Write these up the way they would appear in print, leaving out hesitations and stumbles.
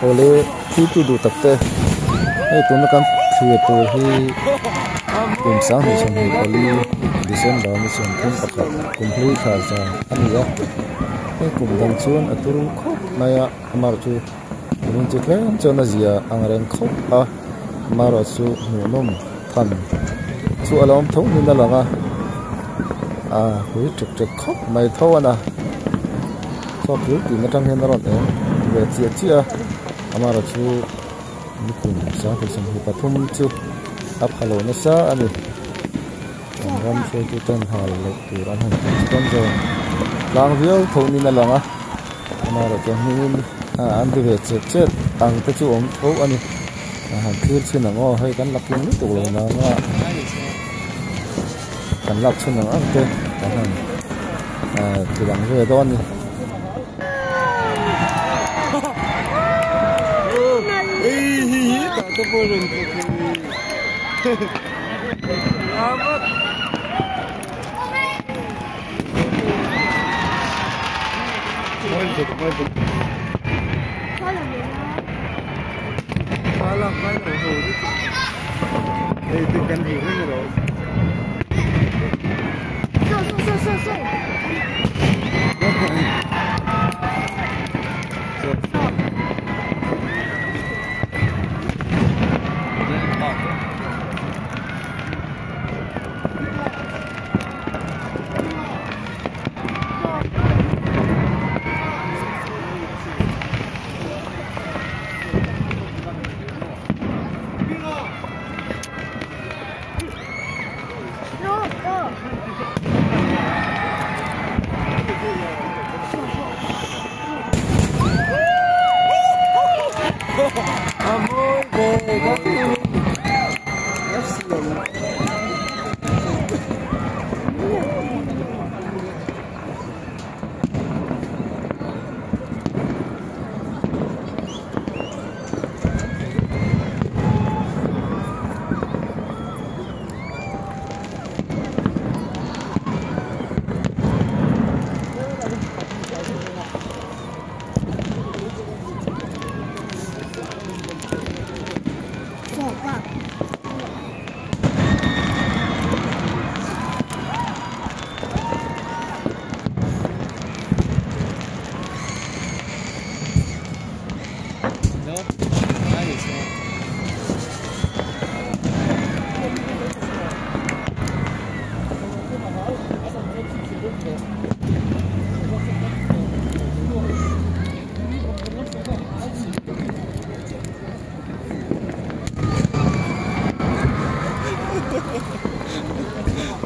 Awle thiltu duh tak te hei tuna kan thlir tur hi kum sanghnih 24 December ni 31 kum hlui thla zan a ni a hei kum dang chuan a turu khawp mai a amaherawhchu kumin chu tlem chuan a zia ang reng khawp a amaherawhchu hmuhnawm tham chu a lo awm tho niin a lang a ah hui ṭek ṭek khawp mai tho a na chhuak hlui tih atang hian a rawn eng ve chiah chiah a amaherawhchu nikum 2023 chu a pha lo nasa a ni an ram hruaitu ten hal loh tur an han tih chu kan zawng tlang viau tho niin a lang a amaherawhchu hmingin an ti ve chet chet ang te chu awm tho a ni a han thlir chhin ang aw hei kan la kim lutuk lo nang a kan lak chhun ang ang te kan han ti lang ve dawn a ni.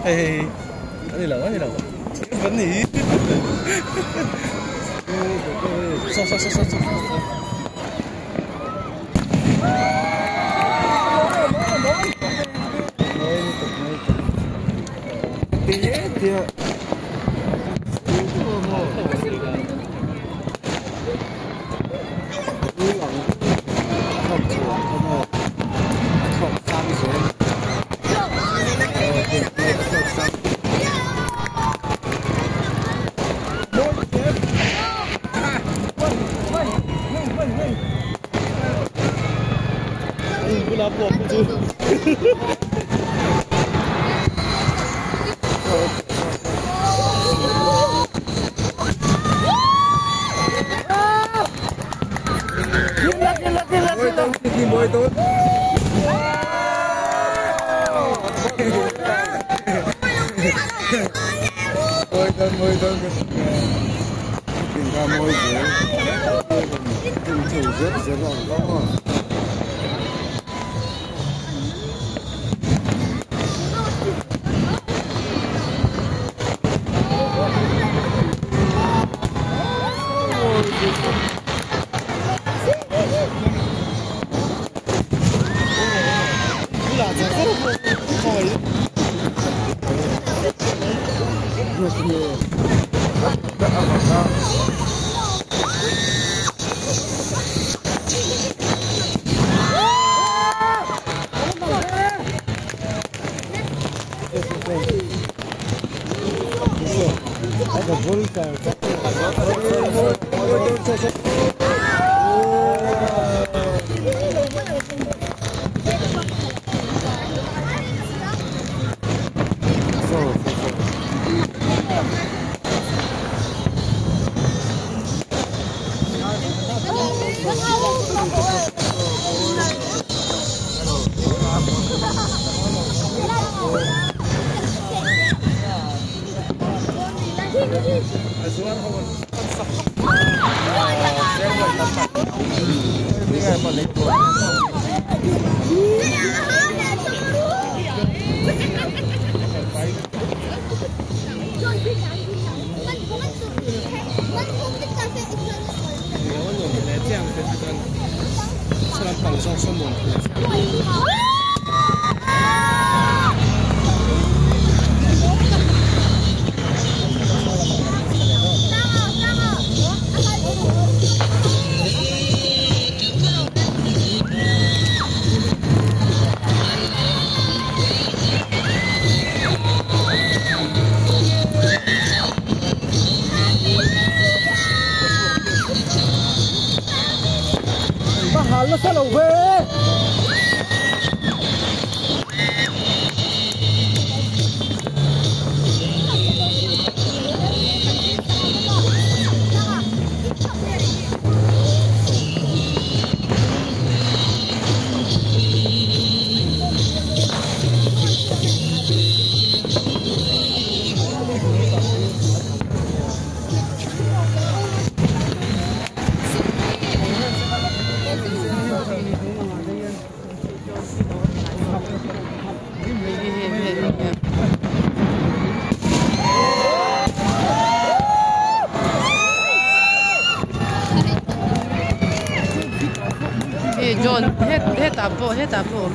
Hey, cái gì lẩu, cái gì lẩu? Vẫn nhỉ? Sao sao sao sao sao? John, het apo.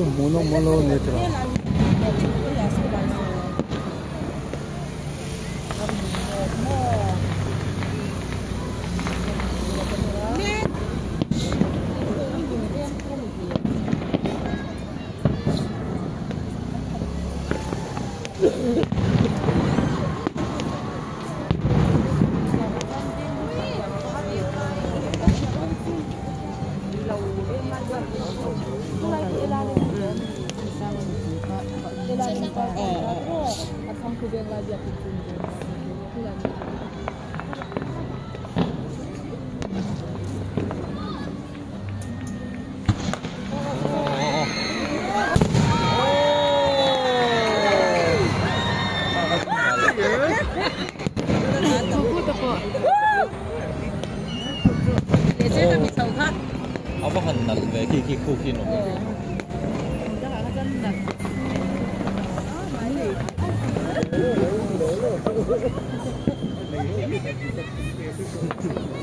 chu hmuhnawm awm lo a ni tiraw.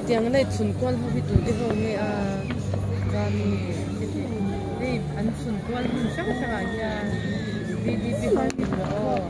Tiang lai chhun kual ho hi tute ho nge a chuan hei an chhun kual hmun hrang hrang ah hian VDP ho hi aw.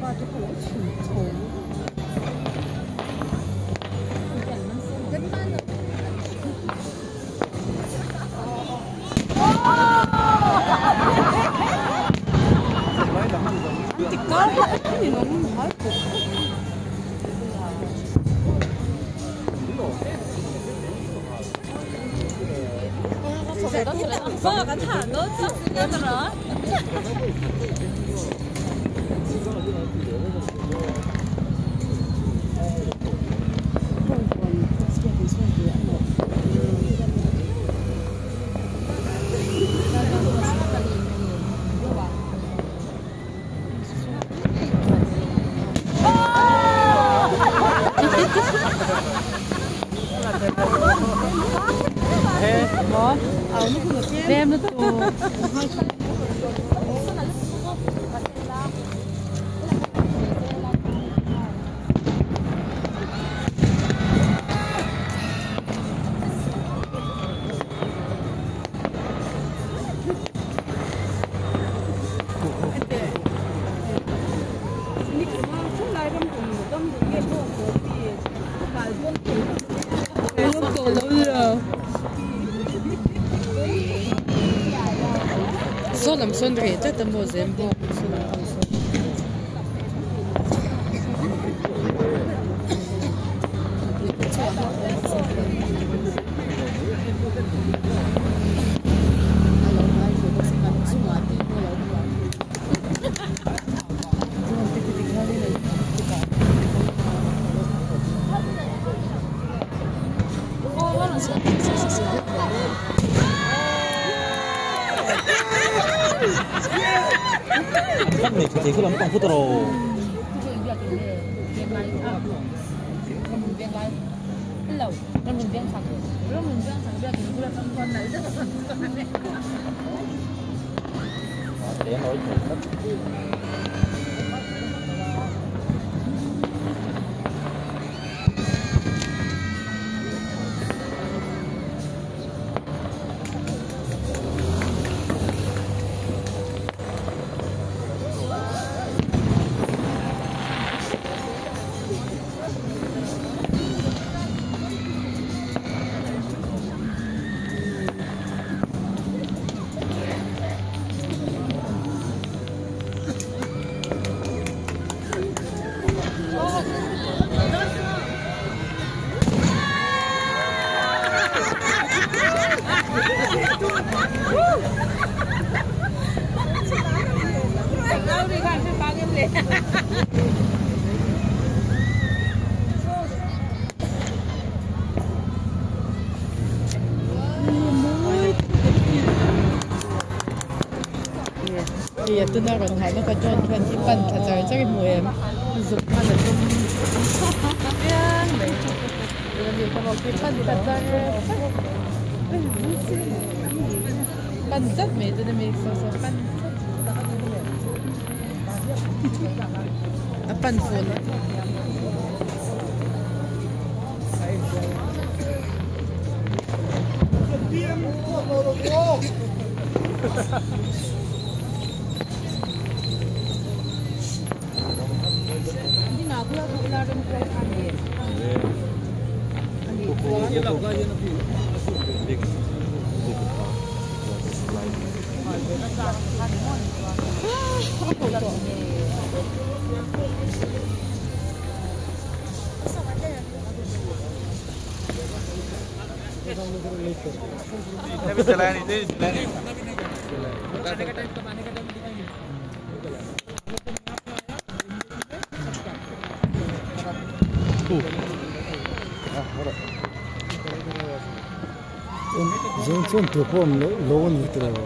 Zing chuan tur pawh awm lo a ni tiraw.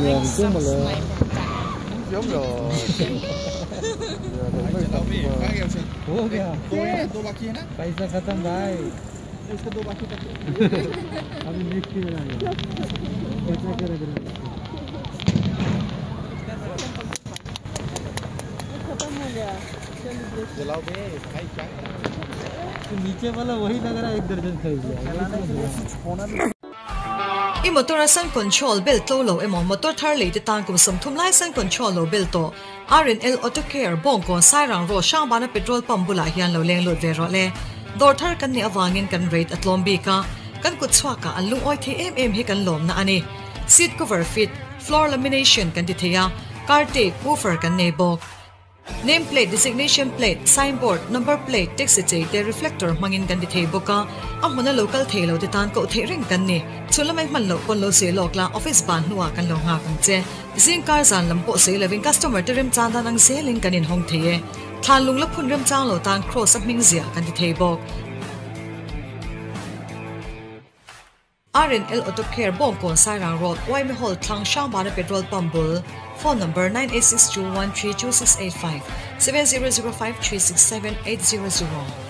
Nuam chu mawle. पैसा खत्म भाई अभी next year आएगा बचा के रख रहे तो नीचे वाला वही लग रहा है एक दर्जन खरीद लिया। I motor a sun control bel tlo lo emaw motor thar lei te tan kum 30 lai sun control lo bel tawh. R&L Auto Care Bawngkawn Sairang Road Hrangbana petrol pump bulah hian lo leng lut ve rawh le. Dawr thar kan nih avangin kan rate a tlawm bik a, kan kut chhuakah an lungawi thei em em hi kan lawmna a ni. Seat cover fit, floor lamination kan ti thei a, car tape, woofer kan nei bawk. Name plate, designation plate, sign board, number plate, taxi chei te reflector hmangin kan ti thei bawk a, a hmuna lo kal thei lo te tan koh theih reng kan ni. Chhun lamai hman loh pawn lo sawi lawk la, office ban hnuah kan lo nghak ang che. Zing kar zan lam pawh sawi lovin customer te remchang dan ang zelin kan inhawng thei e. Thlan lung la phun remchang lo tan cross a hming ziah kan ti thei bawk. R&L Auto Care Bawngkawn Sairang Road, Waimi Hall thlang Hrangbana Petrol Pump bul, Phone number 9862132685, 7005367800.